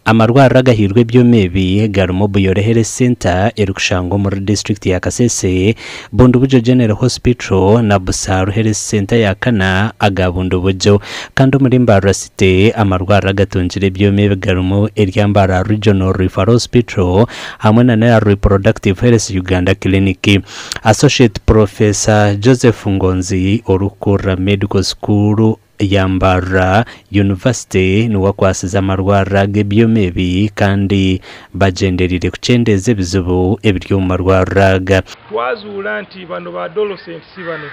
Amarwariro agahairwe ebyoma ebi garimu Buyore Health Centre erikushangwa omuri disiturikiti ya Kasese, Bundibugyo General Hospital na Busaaru Health Centre ya kana aga Bundibugyo. Kandi omuri Mbarara City, amarwariro agatungire ebyoma ebi garimu erya Mbarara Regional Referral Hospital hamwe na n'eya Reproductive Health Uganda Clinic. Associate Professor Joseph Ngonzi orikukurira Medical School ya Mbarara University niwe akwatsize amarwariro aga ebyoma ebi kandi bagyendereire kukyendeeza ebizibu ebiri omu marwariro aga. Twazuula nti bano ba adolescents bano,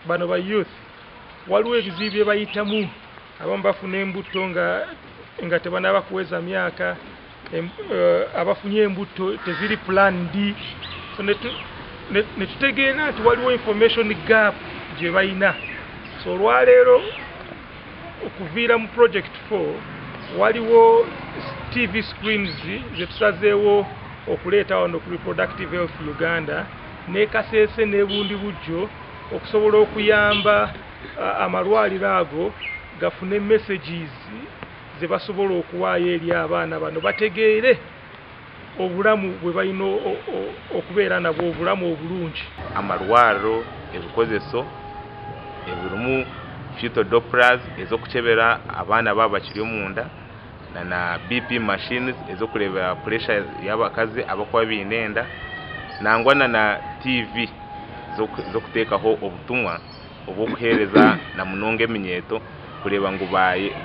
bano ba youth waliwo ebizibu bye bayitamu, abamu bafuna embuto nga nga tebanaba kuweza myaka, abafunye embuto teziri planned so netutegeera nti waliwo information gap gye balina so olwaleero okuviira mu project 4 waliwo TV screens zetusazeewo okuleeta wano ku Reproductive Health Uganda ne Kasese ne Bundibugyo okusobola okuyamba amalwaliro ago gafune messages ze basobola okuwaayo eri abaana bano bategeere obulamu bwe balina okubeera nabwo, obulamu obulungi. Amarwariro, ebikozeso ebirimu fetal dopplers ez'okukyebera abaana baaba bakiri omunda na BP machines ez'okureeba pressure y'abakazi abarikuba baine enda nangwa na TV z'okuteekaho obutumwa obw'okuheereza na munonga eminyeeto kureeba ngu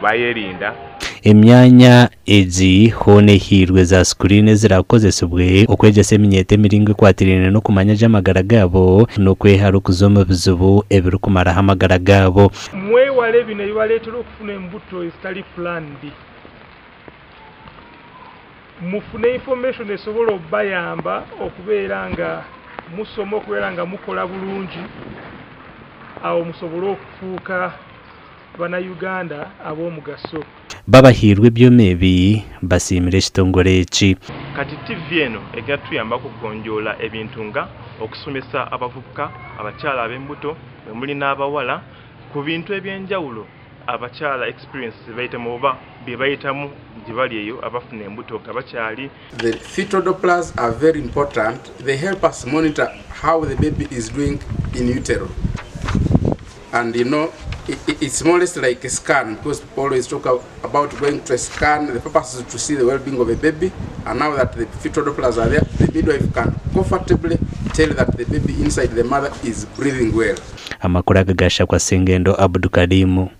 baayerinda. Emyanya egi hoona ehairwe za sikuriini eziraakozesibwe okwegyesa eminyeeto emiringo ekwatiraine n'okumanya gye amagara gaabo n'okwehara okuza omu bizibu ebirikumaraho amagara gaabo. Mwewale bino ebibaleetera okufuna embuto ezitali planned. Mufune information esobola okubayamba okubeera nga musoma, okubeera nga mukola bulungi, awo musobole okufuuka Bannayuganda ab'omugaso. Babahairwe ebyoma ebi basiimire ekitongore eki. Kati ttivi eno egenda kutuyambako okugonjoola ebintu nga okusomesa abavubuka, abakyala ab'embuto mwe muli n'abawala ku bintu eby'enjawulo abakyala experience ze bayitamu oba bye bayitamu gye bali eyo abafuna embuto nga bakyali. The fetal Dopplers are very important. They help us monitor how the baby is doing in utero. And you know, it, it's more or less like a scan because people always talk about going to a scan. The purpose is to see the well-being of a baby. And now that the fetal Dopplers are there, the midwife can comfortably tell that the baby inside the mother is breathing well. Amakuru aga gashakwa Sengendo Abdukarimu.